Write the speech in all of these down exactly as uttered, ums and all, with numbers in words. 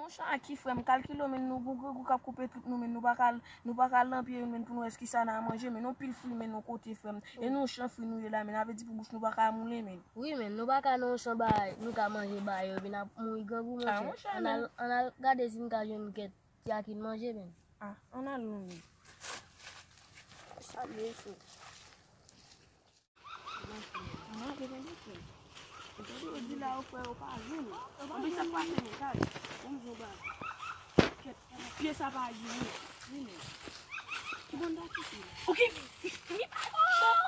Yon chan ak ki, frè m, kalkile w, men, nou gon grangou k ap koupe trip nou, men, nou pa ka, nou pa ka lanpye youn, men, pou nou wè kisa n a manje, men, yon pil fwi, men, yon kote, frè m. E nou chan fwi nou ye la, men, sa vle di pou bouch nou pa ka moulen, men. Wi, men, nou pa ka nan yon chan bay, nou ka manje bay yo, epi n ap mouri grangou, monchè. Ann al, ann al gade si n ka jwenn kèk ti akin manje, men. A, ann al non, men. Salye, frè. Mwen te gen de frè. Ou tande yo di la, yo frè yo pa jwenn. Anben, sa k pase, men, kay. Bon, bon, ba. Kèt, pye sa pa jwenn. Wi, men. Ki banda ki se? Ok, mi, mi, mi, oh!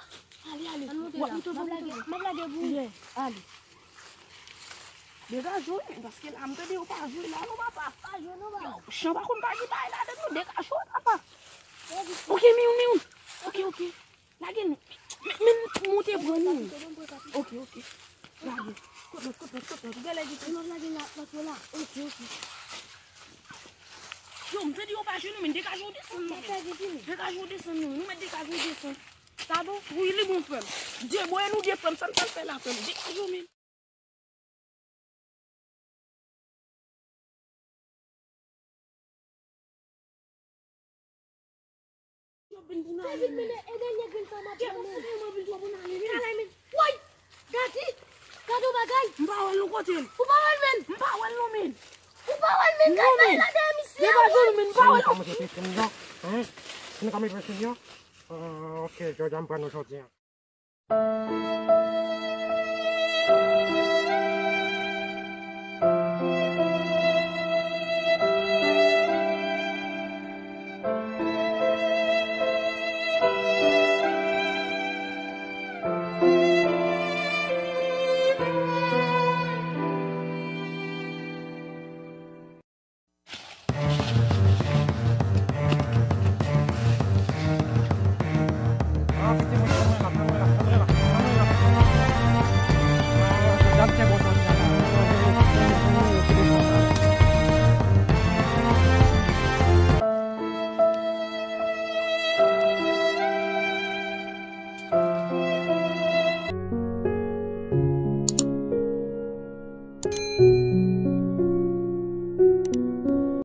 Ale, ale. Ann monte la. M ap lage, m ap lage pou ou. Yeah, ale. Degaje w, men, paske la, m tande yo pa jwe la, non, papa. Pa jwe, non, papa. Chan pa konn pa gen bagay ladan, non, degaje w, papa. Ok, miw, miw. Ok, ok. Lage nou. Men, men, monte pran nou. Ok, ok. Lage. Kot lòt, kot lòt, kot lòt. Ou genlè gen tout lòt lage la, lòt yo la. Ok, ok. Yo, m tande yo pa jwe nou, men degaje w desann nou. Degaje w desann nou. Nou mèt degaje w desann. Sa bon? Wi, li bon, frè m. Deboye nou de, frè m, sa n pral fè la, frè m? Degaje w, men. Yo vin pou n ale, men. E dènye grenn sa m ap pran, men. Kalay, men. Woy! Gadi! Gade yon bagay! M pa wè l non kote l. Ou pa wè l, men? M pa wè l non, men. Ou pa wè l, men? Gade bagay la dèyè misye a, woy! Degaje w, men, m pa wè l. Hein? Ou ka mete presyon, hein? Ah, ok, jodi a m pran nou jodi a.